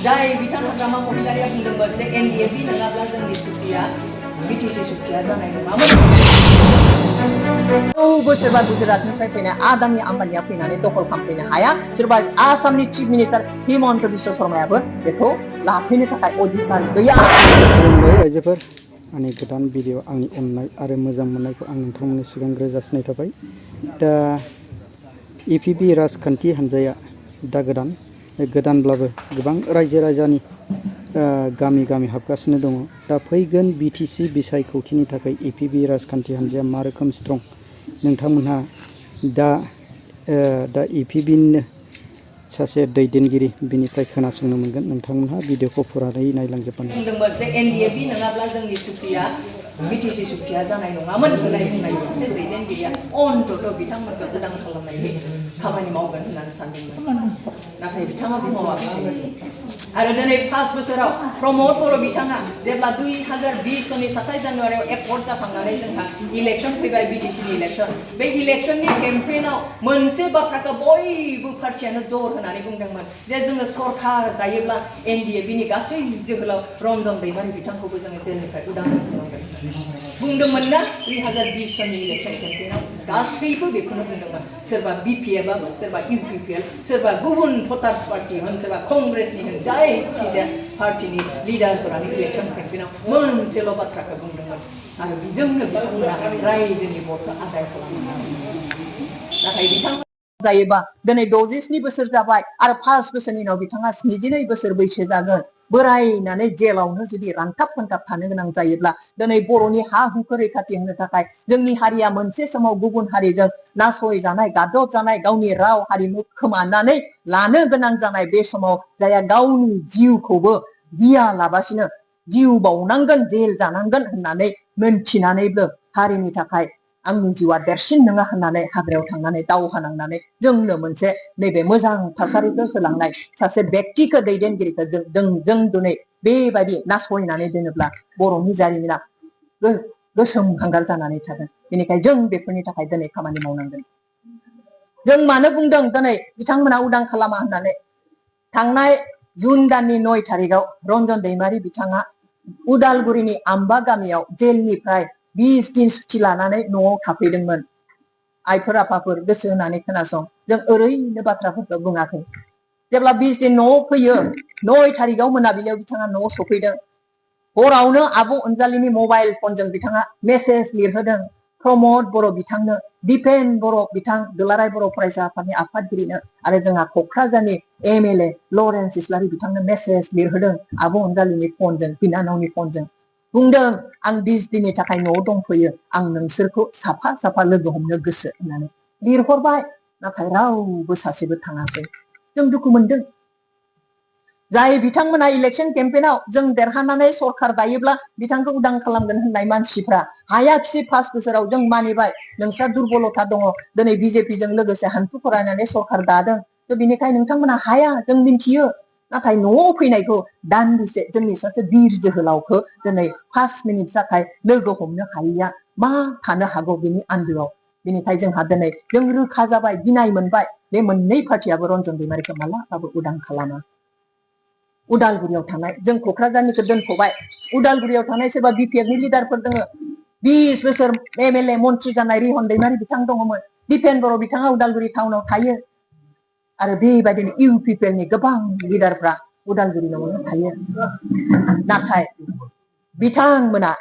जाय बिथां हाग्रामा महिलारिया बुंदोंमोन जे NDAP नङाब्ला जोंनि सुक्तिया BTC सुक्तिया जानाय नङामोन। सोरबा गुजरातनिफ्राय फैनाय आदानि आम्बानिया फैनानै दखल खालामफैनो हाया। सोरबा आसामनि चिफ मिनिस्टार हिमन्त बिश्व शर्मायाबो बेखौ लाफैनो थाखाय अधिकार गैया। खुलुमबाय रायजोफोर, आंनि गोदान भिडिअ आंनि अननाय आरो मोजां मोननायखौ आं नोंथांमोननि सिगां रोजासिनाय थाबाय। दा APB राजखान्थि हान्जाया दा गोदानब्लाबो गोबां रायजो राजानि गामि गामि हाबगासिनो दङ। दा फैगोन BTC बिसायख'थिनि थाखाय APB राजखान्थि हान्जाया मा रोखोम स्ट्रं, नोंथांमोनहा दा APBनिनो सासे दैदेनगिरि बिनिफ्राय खोनासंनो मोनगोन। नोंथांमोनहा भिडिअखौ फुरायै नायलांजोबबानो बुंदोंमोन जे NDAP नङाब्ला जोंनि सुक्तिया BTC सुक्तिया जानाय नङामोन होननाय बुंनाय सासे दैदेनगिरिया अन्तत बिथांमोनखौ उदां खालामनायनि खामानि मावगोन होननानै सानदोंमोन, नाथाय बिथाङा मावाखिसै। आरो दिनै 5 बोसोराव प्रमद बर' बिथाङा जेब्ला 2020 सननि 27 जानुवारियाव एकर्ड जाखांनानै जोंहा इलेक्शन फैबाय, BTCनि इलेक्शन, बे इलेक्शननि केम्पेइनाव मोनसे बाथ्राखौ बयबो पार्टियानो जर होनानै बुंदोंमोन जे जोङो सरकार दायोब्ला NDAPनि गासै जोहोलाव रन्जन दैमारि बिथांखौबो जोङो जेलनिफ्राय उदां खालामगोन बुंदोंमोन ना। 2020 सननि इलेक्शन केम्पेइनाव गासैबो बेखौनो बुंदोंमोन। सोरबा BPF आबो, सोरबा UPPL, सोरबा गुबुन भटार्स पार्टी होन, सोरबा कंग्रेसनि होन, जायखिजाया पार्टीनि लिडारफोरानो इलेक्शन केम्पेइनाव मोनसेल' बाथ्राखौ बुंदोंमोन आरो बेजोंनो बिथांमोना रायजोनि भटखौ आदाय खालामदोंमोन। नाथाय बिथांमोना जायोबा दिनै 67 बोसोर जाबाय आरो 5 बोसोरनि उनाव बिथाङा 72 बोसोर बैसो जागोन। बोरायनानै जेलावनो जुदि रांथाब फोनथाब थानो गोनां जायोब्ला दिनै बर'नि हा हुखौ रैखाथि होनो थाखाय जोंनि हारिया मोनसे समाव गुबुन हारिजों नासयजानाय, गादबजानाय, गावनि राव हारिमु खोमानानै लानो गोनां जानाय बे समाव जाया गावनि जिउखौबो गियालाबासिनो जिउ बावनांगोन, जेल जानांगोन होननानै मोनथिनानैबो हारिनि थाखाय आंनि जिउआ देरसिन नङा होननानै हाग्रायाव थांनानै दावहा नांनानै जोंनो मोनसे नैबे मोजां थासारिखौ होलांनाय सासे बेक्तिखौ, दैदेनगिरिखौ जों दिनै बेबायदि नासयनानै दोनोब्ला बर'नि जारिमिना गोसोम हांगार जानानै थागोन। बेनिखायनो जों बेफोरनि थाखाय दिनै खामानि मावनांगोन। जों मानो बुंदों दिनै बिथांमोना उदां खालामा होननानै? थांनाय जुन दाननि 9 थारिखआव रन्जन दैमारि बिथाङा उदालगुरिनि आम्बा गामियाव जेलनिफ्राय 20 दिन सुथि लानानै न'आव थाफैदोंमोन। आइफोर आफाफोर गोसो होनानै खोनासं, जों ओरैनो बाथ्राफोरखौ बुङाखै। जेब्ला 20 दिन न'आव फैयो, 9 थारिखआव मोनाबिलियाव बिथाङा न'आव सफैदों। हरावनो आब' अनजालिनि मबाइल फनजों बिथाङा मेसेज लिरहोदों प्रमद बर' बिथांनो, दिपेन बर' बिथां, दुलाराय बर' फरायसा आफादनि आफादगिरिनो आरो जोंहा क'क्राझारनि MLA लरेन्स इस्लारि बिथांनो मेसेज लिरहोदों आब' अनजालिनि फनजों, बिनानावनि फनजों। बुंदों आं 20 दिननि थाखाय न'आव दंफैयो, आं नोंसोरखौ साफा साफा लोगो हमनो गोसो होननानै लिरहरबाय। नाथाय रावबो सासेबो थाङासै। जों दुखु मोनदों। जाय बिथांमोना इलेक्शन केम्पेइनाव जों देरहानानै सरकार दायोब्ला बिथांखौ उदां खालामगोन होननाय मानसिफ्रा हायाखिसै। 5 बोसोराव जों मानिबाय नोंस्रा दुरबलता दङ, दिनै BJPजों लोगोसे हान्थु फरायनानै सरकार दादों, थ' बिनिखायनो नोंथांमोना हाया, जों मिन्थियो। नाथाय न'आव फैनायखौ दान्दिसे जोंनि सासे बिर जोहोलावखौ दिनै 5 मिनिट थाखाय लोगो हमनो हायैया मा थानो हागौ बिनि आन्दोआव? बेनिखायनो जोंहा दिनै जों रोखा जाबाय, गिनाय मोनबाय, बे मोननै पार्टियाबो रन्जन दैमारिखौ मालाबाबो उदां खालामा। उदालगुरियाव थानाय, जों क'क्राझारनिखौ दोनथ'बाय, उदालगुरियाव थानाय सोरबा BPFनि लिडारफोर दङ। 20 बोसोर MLA मन्त्रि जानाय रिहन दैमारि बिथां दङमोन। दिपेन बर' बिथाङा उदालगुरि टाउनाव थायो आरो बेबायदिनो UPPLनि गोबां लिडारफ्रा उदालगुरियावनो थायो। नाथाय बिथांमोना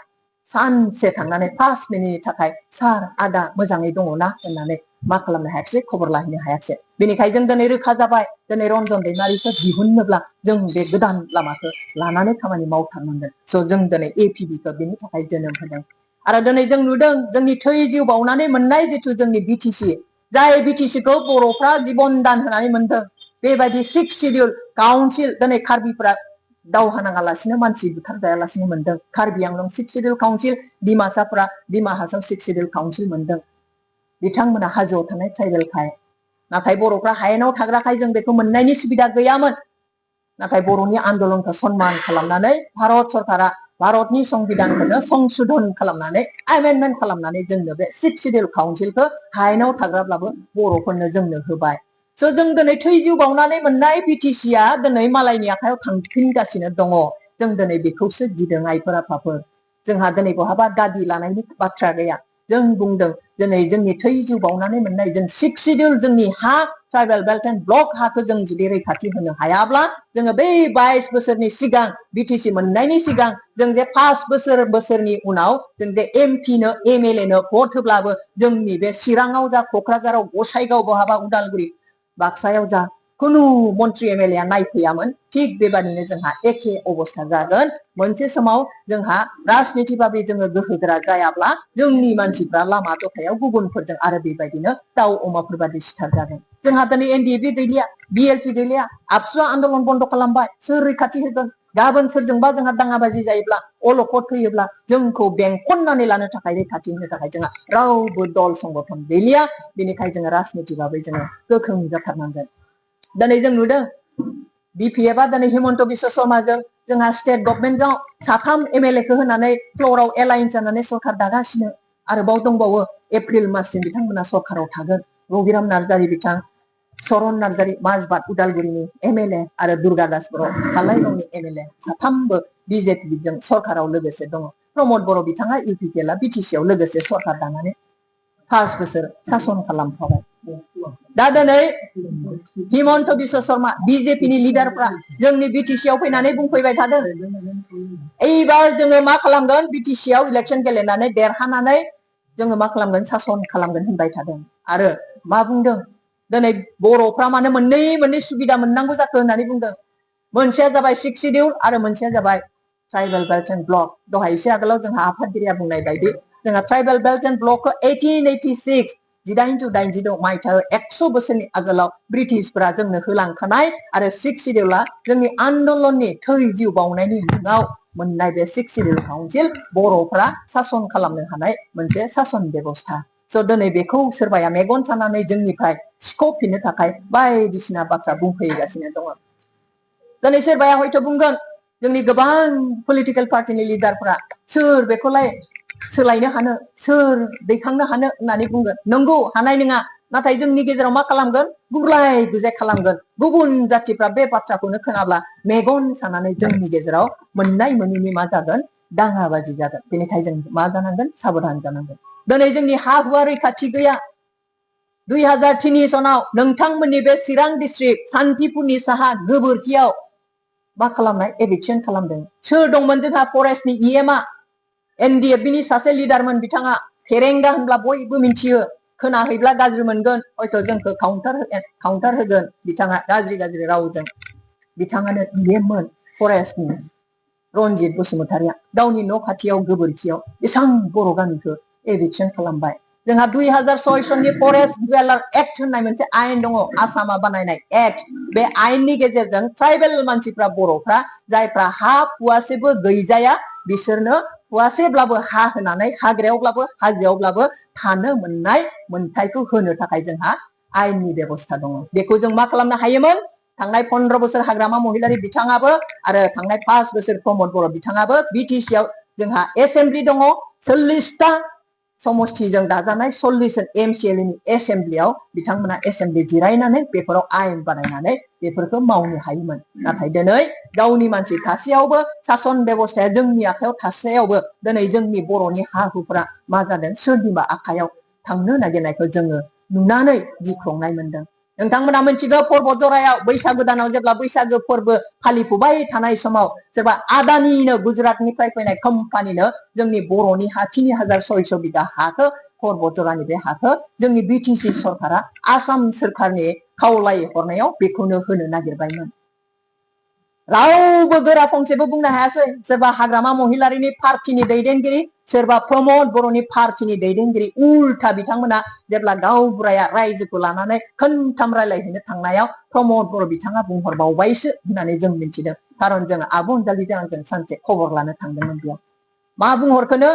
सानसे थांनानै 5 मिनिटनि थाखाय सार आदा मोजाङै दङना होननानै मा खालामनो हायाखिसै, खबर लाहैनो हायाखिसै। बेनिखायनो जों दिनै रोखा जाबाय, दिनै रन्जन दैमारिखौ दिहुननोब्ला जों बे गोदान लामाखौ लानानै खामानि मावथारनांगोन। स' जों दिनै APBखौ बेनि थाखाय जोनोम होदों। आरो दिनै जों नुदों जोंनि थै जिउ बावनानै मोननाय जिथु जोंनि BTC, जाय BTCखौ बर'फ्रा जिबन दान होनानै मोनदों, बेबायदि 6 शिडिउल काउन्सिल दिनै कार्बिफ्रा दावहा नाङालासिनो मानसि बुथारजायालासिनो मोनदों। कार्बि आंलं 6 शिडिउल काउन्सिल, डिमासाफ्रा डिमा हासाव 6 शिडिउल काउन्सिल मोनदों। बिथांमोना हाजोआव थानाय ट्राइबेलखाय, नाथाय बर'फ्रा हायेनाव थाग्राखाय जों बेखौ मोननायनि सुबिदा गैयामोन। नाथाय बर'नि आन्दोलनखौ सनमान खालामनानै भारत सरकारा भारतनि संबिधानखौनो संशोधन खालामनानै एमेन्डमेन्ट खालामनानै जोंनो बे 6 शिडिउल काउन्सिलखौ हायेनाव थाग्राब्लाबो बर'फोरनो जोंनो होबाय। स' जों दिनै थैजिउ बावनानै मोननाय BTCआ दिनै मालायनि आखायाव थांफिनगासिनो दङ। जों दिनै बेखौसो गिदों आइफोर आफाफोर। जोंहा दिनै बहाबा दाबि लानायनि बाथ्रा गैया। जों बुंदों दिनै जोंनि थैजिउ बावनानै मोननाय जों 6 शिडिउल जोंनि हा ट्राइबेल बेल्ट एन्ड ब्लक हाखौ जों जुदि रैखाथि होनो हायाब्ला जोङो बै 22 बोसोरनि सिगां BTC मोननायनि सिगां जों जे 5 बोसोरनि उनाव जों जे MP नो MLA नो भट होब्लाबो जोंनि बे चिराङाव जा क'क्राझाराव गसाइगाव बहाबा उदालगुरि बाक्सायाव जा कुनु मन्त्रि MLA नायफैयामोन। थिग बेबादिनो जोंहा एखे अबस्था जागोन। मोनसे समाव जोंहा राजनिति भाबै जोङो गोहोगोरा जायाब्ला जोंनि मानसिफ्रा लामा दथायाव गुबुनफोरजों आरो बेबायदिनो दाउ अमाफोर बादि सिथार जागोन। जोंहा दिनै NDAB गैलिया, BLP गैलिया, आबसुआ आन्दलन बन्द खालामबाय। सोर रैखाथि होगोन? गाबोन सोरजोंबा जोंहा दाङाबाजि जायोब्ला अलखद फैयोब्ला जोंखौ बेंखननानै लानो थाखाय रैखाथि होनो थाखाय जोंहा रावबो दल संगठन गैलिया। बेनिखायनो जोङो राजनिति भाबै जोङो गोख्रों जाथारनांगोन। दिनै जों नुदों BPFआ दिनै हिमन्त बिश्व शर्माजों जोंहा स्टेट गभर्नमेन्टआव 3 MLA खौ होनानै फ्ल'राव एलायन्स जानानै सरखार दागासिनो। आरोबाव दंबावो एप्रिल माससिम बिथांमोना सरखाराव थागोन। रबिराम नार्जारि बिथां, चरन नार्जारि माजबाद उदालगुरिनि MLA आरो दुर्गादास बर' खालाइगावनि MLA साथामबो BJPजों सरखाराव लोगोसे दङ। प्रमद बर' बिथाङा UPPLआ BTC आव लोगोसे सरखार दानानै 5 बोसोर सासन खालामफाबाय। दा दिनै हिमन्त बिश्व शर्मा BJPनि लिडारफ्रा जोंनि BTC आव फैनानै बुंफैबाय थादों एबार जोङो मा खालामगोन BTC आव इलेक्सन गेलेनानै देरहानानै जोङो मा खालामगोन सासन खालामगोन होनबाय थादों। आरो मा बुंदों दिनै बर'फ्रा मानो मोननै सुबिदा मोननांगौ जाखो होननानै बुंदों। मोनसेया जाबाय 6 शिडिउल आरो मोनसेया जाबाय ट्राइबेल बेल्ट एन्ड ब्लक। दहाय एसे आगोलाव जोंहा आफादगिरिया बुंनाय बायदि जोंहा ट्राइबेल बेल्ट एन्ड ब्लकखौ 1886 1886 मायथाइयाव 100 बोसोरनि आगोलाव ब्रिटिशफोरा जोंनो होलांखानाय आरो 6 शिडिउला जोंनि आन्दलननि थैजिउ बावनायनि मुङाव मोननाय बे 6 शिडिउल काउन्सिल बर'फ्रा सासन खालामनो हानाय मोनसे सासन बेबस्था। स' दिनै बेखौ सोरबाया मेगन सानानै जोंनिफ्राय सिख'फिननो थाखाय बायदिसिना बाथ्रा बुंफैगासिनो दङ। दिनै सोरबाया हयथ' बुंगोन जोंनि गोबां पलिटिकेल पार्टिनि लिडारफ्रा सोर बेखौलाय सोलायनो हानो, सोर दैखांनो हानो होननानै बुंगोन। नंगौ हानाय नङा। नाथाय जोंनि गेजेराव मा खालामगोन? गुग्लाय गुजाय खालामगोन। गुबुन जाथिफ्रा बे बाथ्राखौनो खोनाब्ला मेगन सानानै जोंनि गेजेराव मोननाय मोनैनि मा जागोन? दाङाबाजि जागोन। बेनिखायनो जों मा जानांगोन? साबधान जानांगोन। दिनै जोंनि हा हुआ रैखाथि गैया। 2003 सनाव नोंथांमोननि बे चिरां डिस्ट्रिक्ट शान्तिपुरनि साहा गोबोरखियाव मा खालामनाय? एभिक्सन खालामदों। सोर दंमोन जोंहा फरेस्टनि EMआ? NDFBनि सासे लिडारमोन बिथाङा। फेरेंगा होनब्ला बयबो मिथियो। खोनाहैब्ला गाज्रि मोनगोन। हयथ' जोंखौ काउन्टार होगोन बिथाङा गाज्रि रावजों। बिथाङानो EMमोन फरेस्टनि रनजित बसुमतारिया गावनि न' खाथियाव गोबोरखियाव बेसेबां बर' गामिखौ एभिक्सन खालामबाय। जोंहा 2006 सननि फरेस्ट डुवेलार एक्ट होननाय मोनसे आयेन दङ। आसामा बानायनाय एक्ट। बे आयेननि गेजेरजों ट्राइबेल मानसिफ्रा बर'फ्रा जायफ्रा हा फुवासेबो गैजाया बिसोरनो फुवासेब्लाबो हा होनानै हाग्रायावब्लाबो हाजोआवब्लाबो थानो मोननाय मोनथायखौ होनो थाखाय जोंहा आयेननि बेबस्था दङ। बेखौ जों मा खालामनो हायोमोन? थांनाय 15 बोसोर हाग्रामा महिलारि बिथाङाबो आरो थांनाय 5 बोसोर प्रमद बर' बिथाङाबो BTC आव जोंहा एसेम्ब्लि दङ। 40टा समष्टिजों दाजानाय 40 MCLAनि एसेम्ब्लियाव बिथांमोना एसेम्ब्लि जिरायनानै बेफोराव आयेन बानायनानै बेफोरखौ मावनो हायोमोन। नाथाय दिनै गावनि मानसि थासेयावबो सासन बेबस्थाया जोंनि आखायाव थासेयावबो दिनै जोंनि बर'नि हा हुफोरा मा जादों? सोरनिबा आखायाव थांनो नागिरनायखौ जोङो नुनानै गिख्रंनाय मोनदों। नोंथांमोना मिथिगौ पर्बतजरायाव बैसागो दानाव जेब्ला बैसागो फोरबो फालिफुबाय थानाय समाव सोरबा आदानिनो गुजरातनिफ्राय फैनाय कम्पानिनो जोंनि बर'नि हा 3600 बिगा हाखौ पर्बतजरानि बे हाखौ जोंनि BTC सरकारा आसाम सोरखारनि खावलाय हरनायाव बेखौनो होनो नागिरबायमोन। रावबो गोरा फंसेबो बुंनो हायासै। सोरबा हाग्रामा महिलारिनि पार्टिनि दैदेनगिरि, सोरबा प्रमद बर'नि पार्टिनि दैदेनगिरि। उल्था बिथांमोना जेब्ला गावबुराया रायजोखौ लानानै खोनथाम रायलायहैनो थांनायाव प्रमद बर' बिथाङा बुंहरबावबायसो होननानै जों मिथिदों। खारन जों आब' अनजालिजों आंजों सानसे खबर लानो थांदोंमोन बेयाव। मा बुंहरखोनो?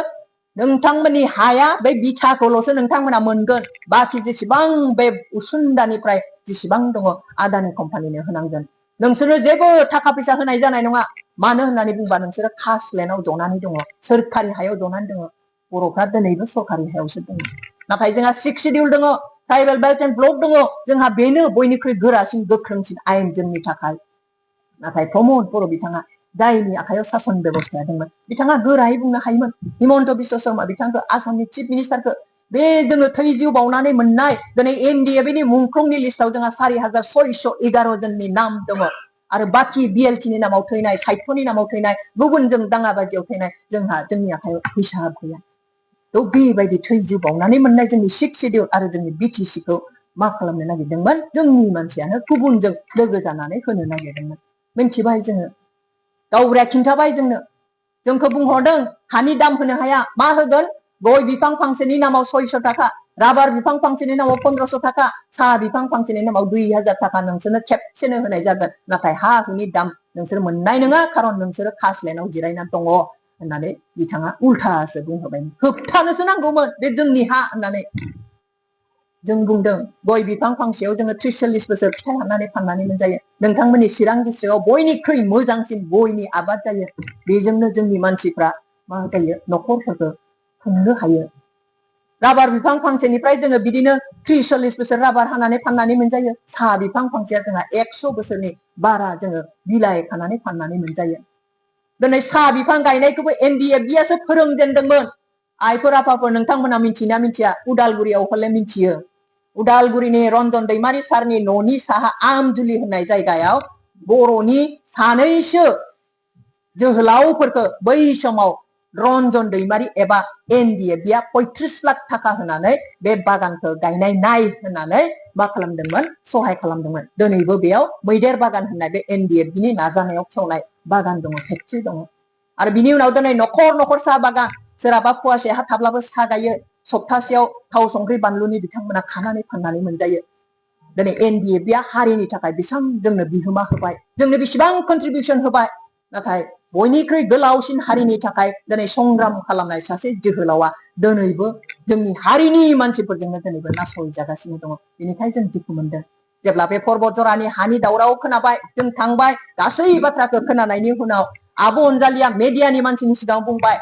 नोंथांमोननि हाया बे बिथाखौल'सो नोंथांमोना मोनगोन। बाखि जेसेबां बे उसुंदानिफ्राय जेसेबां दङ आदानि कम्पानिनो होनांगोन। नोंसोरो जेबो थाखा फैसा होनाय जानाय नङा। मानो होननानै बुंबा नोंसोरो कास्टलेण्डआव जनानै दङ। सोरखारि हायाव जनानै दङ। बर'फ्रा दिनैबो सरखारि हायावसो दङ। नाथाय जोंहा 6 शिडिउल दङ। ट्राइबेल बेल्ट एन्ड ब्लक दङ जोंहा बेनो बयनिख्रुइ गोरासिन गोख्रोंसिन आयेन जोंनि थाखाय नाथाय प्रमद बर' बिथाङा जायनि आखायाव सासन बेबस्थाया दंमोन बिथाङा गोरायै बुंनो हायोमोन हिमन्त बिश्व शर्मा बिथांखौ आसामनि चिफ मिनिस्टारखौ बे जोङो थै जिउ बावनानै मोननाय दिनै एनडिएफबि मुंख्लंनि लिस्टआव जोंहा 4611 जननि नाम दङ आरो बाखि बिएलटिनि नामाव थैनाय साहित्यनि नामाव थैनाय गुबुनजों दाङाबाजियाव थैनाय जोंहा जोंनि आखायाव हिसाब गैया थ' बेबायदि थै जिउ बावनानै मोननाय जोंनि 6 शेड्युल आरो जोंनि बिटिसिखौ मा खालामनो नागिरदोंमोन जोंनि मानसियानो गुबुनजों लोगो जानानै होनो नागिरदोंमोन मिन्थिबाय जोङो गावबुराया खिन्थाबाय जोंखौ बुंहरदों हानि दाम होनो हाया मा होगोन गय बिफां फांसेनि नामाव 600 थाखा राबार बिफां फांसेनि नामाव 1500 थाखा साहा बिफां फांसेनि नामाव 2000 थाखा नोंसोरनो खेबसेनो होनाय जागोन नाथाय हा हुनि दाम नोंसोर मोननाय नङा खारन नोंसोरो खासलेनाव जिरायना दङ होननानै बिथाङा उल्थासो बुंहरबाय होबथानोसो नांगौमोन बे जोंनि हा होननानै जों बुंदों गय बिफां फांसेयाव जोङो 30-40 बोसोर फिथाइ हाननानै फाननानै मोनजायो नोंथांमोननि चिरां डिस्ट्रिक्टआव बयनिख्रुइ मोजांसिन गयनि आबाद जायो बेजोंनो जोंनि मानसिफ्रा मा जायो न'खरफोरखौ खुंनो हायो राबार बिफां फांसेनिफ्राय जोङो बिदिनो 30-40 बोसोर राबार हानानै फाननानै मोनजायो साहा बिफां फांसेया जोंहा 100 बोसोरनि बारा जोङो बिलाइ खानानै फाननानै मोनजायो दिनै साहा बिफां गायनायखौबो एनडिएफबिआसो फोरोंजेनदोंमोन आइफोर आफाफोर नोंथांमोना मिथिना मिथिया उदालगुरियाव हले मिथियो उदालगुरिनि रन्जन दैमारि सारनि न'नि साहा आमजुलि होननाय जायगायाव बर'नि सानैसो जोहोलावफोरखौ बै समाव रन्जन दैमारि एबा एनडिएफबिआ 35 लाख थाखा होनानै बे बागानखौ गायनाय नाय होननानै मा खालामदोंमोन सहाय खालामदोंमोन दिनैबो बेयाव मैदेर बागान होननाय बे एनडिएफबिनि नाजानायाव खेवनाय बागान दङ फेक्ट्रि दङ आरो बिनि उनाव दिनै न'खर न'खर साहा बागान सोरहाबा फुवासे हा थाब्लाबो साहा गायो सप्तासेयाव थाव संख्रि बानलुनि बिथांमोना खानानै फाननानै मोनजायो दिनै एनडिएफबिआ हारिनि थाखाय बेसेबां जोंनो बिहोमा होबाय जोंनो बेसेबां कन्ट्रिबिउसन होबाय नाथाय बयनिख्रुइ गोलावसिन हारिनि थाखाय दिनै संग्राम खालामनाय सासे जोहोलावा दिनैबो जोंनि हारिनि मानसिफोरजोंनो दिनैबो नासयजागासिनो दङ बेनिखायनो जों दुखु मोनदों जेब्ला बे पर्बत जरानि हानि दावराव खोनाबाय जों थांबाय गासै बाथ्राखौ खोनानायनि उनाव आब' अनजालिया मेडियानि मानसिनि सिगाङाव बुंबाय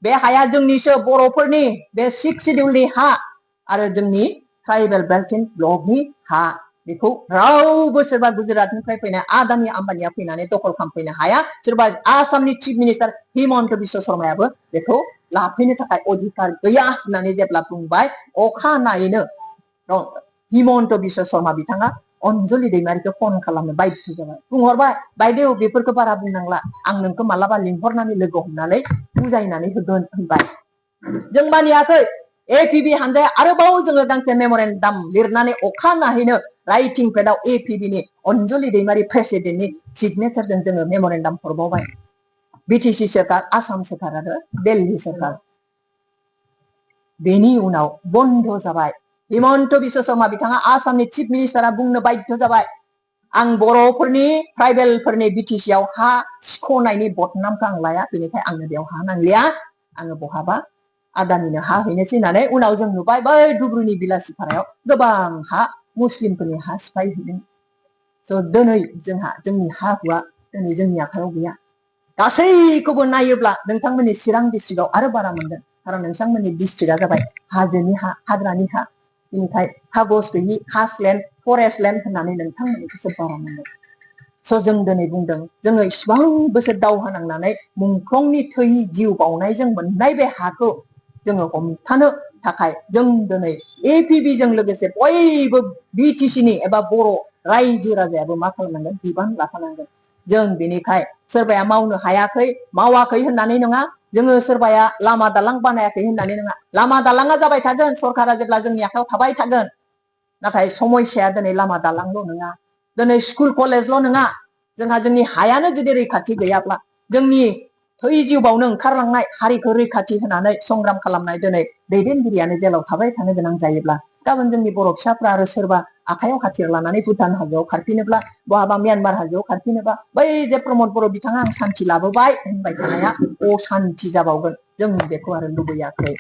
बे हाया जोंनिसो बर'फोरनि बे 6 शेड्युलनि हा आरो जोंनि ट्राइबेल बेल्ट एन्ड ब्लकनि हा बेखौ रावबो सोरबा गुजरातनिफ्राय फैनाय आदानि आम्बानिया फैनानै दखल खालामफैनो हाया सोरबा आसामनि चिफ मिनिस्टार हिमन्त बिश्व शर्मायाबो बेखौ लाफैनो थाखाय अधिकार गैया होननानै जेब्ला बुंबाय अखानायैनो हिमन्त बिश्व शर्मा बिथाङा अनजलि दैमारिखौ फन खालामनो बाध्य जाबाय बुंहरबाय बायदेव बेफोरखौ बारा बुंनांला आं नोंखौ मालाबा लिंहरनानै लोगो हमनानै बुजायनानै होगोन होनबाय जों मानियाखै एपिबि हानजाया आरोबाव जोङो गांसे मेमरेन्डाम लिरनानै अखानायैनो राइटिं पेडआव एपिबिनि अनजलि दैमारि प्रेसिडेन्टनि सिगनेचारजों जोङो मेमरेन्डाम हरबावबाय बिटिसि सरकार आसाम सरकार आरो दिल्ली सरकार बेनि उनाव बन्द जाबाय हिमन्त बिश्व शर्मा बिथाङा आसामनि चिफ मिनिस्टारा बुंनो बाध्य जाबाय आं बर'फोरनि ट्राइबेलफोरनि बिटिसिआव हा सिख'नायनि बदनामखौ आं लाया बेनिखाय आंनो बेयाव हा नांलिया आङो बहाबा आदानिनो हा हैनोसै होननानै उनाव जों नुबाय बै दुब्रुनि बिलासिपारायाव गोबां हा मुस्लिमफोरनि हा सिफाय हैदों स' दिनै जोंहा जोंनि हा हुआ दिनै जोंनि आखायाव गैया गासैखौबो नायोब्ला नोंथांमोननि चिरां डिस्ट्रिक्टआव आरो बारा मोनगोन खारन नोंथांमोननि डिस्ट्रिक्टआ जाबाय हाजोनि हा हाग्रानि हा बेनिखाय कागज गैयि कास्टलेण्ड फरेस्ट लेण्ड होननानै नोंथांमोननिखौसो बारा मोनगोन स' जों दिनै बुंदों जोङो इसिबां बोसोर दावहा नांनानै मुंख्लंनि थै जिउ बावनायजों मोननाय बे हाखौ जोङो हमथानो थाखाय जों दिनै एपिबिजों लोगोसे बयबो बिटिसिनि एबा बर' रायजो राजायाबो मा खालामनांगोन बिबान लाफानांगोन जों बेनिखाय सोरबाया मावनो हायाखै मावाखै होननानै नङा जोङो सोरबाया लामा दालां बानायाखै होननानै नङा लामा दालाङा जाबाय थागोन सरकारा जेब्ला जोंनि आखायाव थाबाय थागोन नाथाय समस्याया दिनै लामा दालांल' नङा दिनै स्कुल कलेजल' नङा जोंहा जोंनि हायानो जुदि रैखाथि गैयाब्ला जोंनि थै जिउ बावनो ओंखारलांनाय हारिखौ रैखाथि होनानै संग्राम खालामनाय दिनै दैदेनगिरियानो जेलाव थाबाय थानो गोनां जायोब्ला गाबोन जोंनि बर' फिसाफ्रा आरो सोरबा आखायाव हाथियार लानानै भुटान हाजोआव खारफिनोब्ला बहाबा म्यानमार हाजोआव खारफिनोबा बै जे प्रमद बर' बिथाङा आं सान्थि लाबोबाय होनबाय थानाया असान्थि जाबावगोन जों बेखौ आरो लुबैयाखै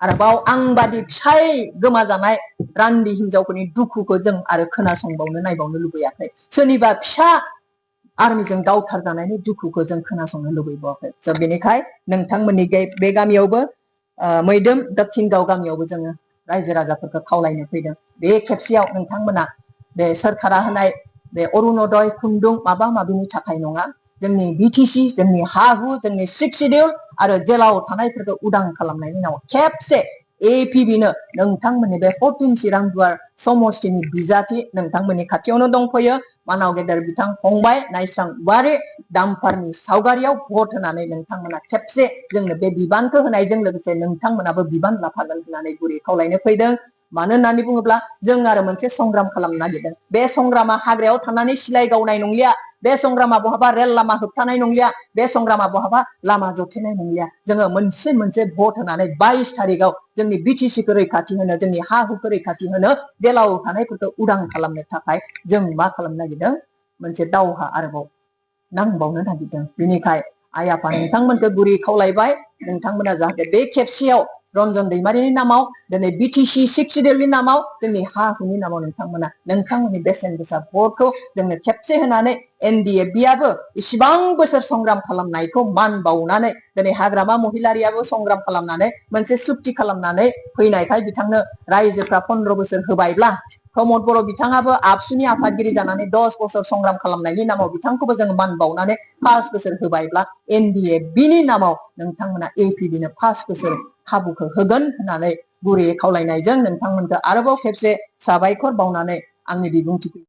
आरोबाव आं बादि फिसाय गोमाजानाय रान्दि हिनजावफोरनि दुखुखौ जों आरो खोनासंबावनो नायबावनो लुबैयाखै सोरनिबा फिसा आर्मिजों गावथारजानायनि दुखुखौ जों खोनासंनो लुबैबावाखै स' बेनिखाय नोंथांमोननि बे गामियावबो मैदोम दक्षिणगाव गामियावबो जोङो रायजो राजाफोरखौ खावलायनो फैदों बे खेबसेयाव नोंथांमोना बे सोरखारा होनाय बे अरुणोदय खुन्दुं माबा माबिनि थाखाय नङा जोंनि बिटिसि जोंनि हा हु जोंनि 6 शिडिउल आरो जेलाव थानायफोरखौ उदां खालामनायनि उनाव खेबसे एपिबिनो नोंथांमोननि बे 14 चिरां दुवार समष्टिनि बिजाथि नोंथांमोननि खाथियावनो दंफैयो मानाव गेदेर बिथां फंबाय नायस्रां औवारि दामफारनि सावगारियाव भट होनानै नोंथांमोना खेबसे जोंनो बे बिबानखौ होनायजों लोगोसे नोंथांमोनाबो बिबान लाफागोन होननानै गुरै खावलायनो फैदों मानो होननानै बुङोब्ला जों आरो मोनसे संग्राम खालामनो नागिरदों बे संग्रामा हाग्रायाव थानानै सिलाय गावनाय नंलिया बे संग्रामा बहाबा रेल लामा होबथानाय नंलिया बे संग्रामा बहाबा लामा जथेनाय नंलिया जोङो मोनसे भट होनानै 22 तारिखआव जोंनि बिटिसिखौ रैखाथि होनो जोंनि हा हुखौ रैखाथि होनो जेलाव थानायफोरखौ उदां खालामनो थाखाय जों मा खालामनो नागिरदों मोनसे दावहा आरोबाव नांबावनो नागिरदों बिनिखाय आइ आफा नोंथांमोनखौ गुरै खावलायबाय नोंथांमोना जाहाथे बे खेबसेयाव रन्जन दैमारिनि नामाव दिनै बिटिसि 6 शिडिउलनि नामाव जोंनि हा हुनि नामाव नोंथांमोना नोंथांमोननि बेसेन गोसा भटखौ जोंनो खेबसे होनानै एनडिएफबिआबो इसिबां बोसोर संग्राम खालामनायखौ मान बावनानै दिनै हाग्रामा महिलारियाबो संग्राम खालामनानै मोनसे सुक्ति खालामनानै फैनायखाय बिथांनो रायजोफ्रा 15 बोसोर होबायब्ला प्रमद बर' बिथाङाबो आबसुनि आफादगिरि जानानै 10 बोसोर संग्राम खालामनायनि नामाव बिथांखौबो जों मान बावनानै 5 बोसोर होबायब्ला एनडिएफबिनि नामाव नोंथांमोना एपिबिनो 5 बोसोर खाबुखौ होगोन होननानै गुरै खावलायनायजों नोंथांमोनखौ आरोबाव खेबसे साबायखर बावनानै आंनि बिबुंथिखौ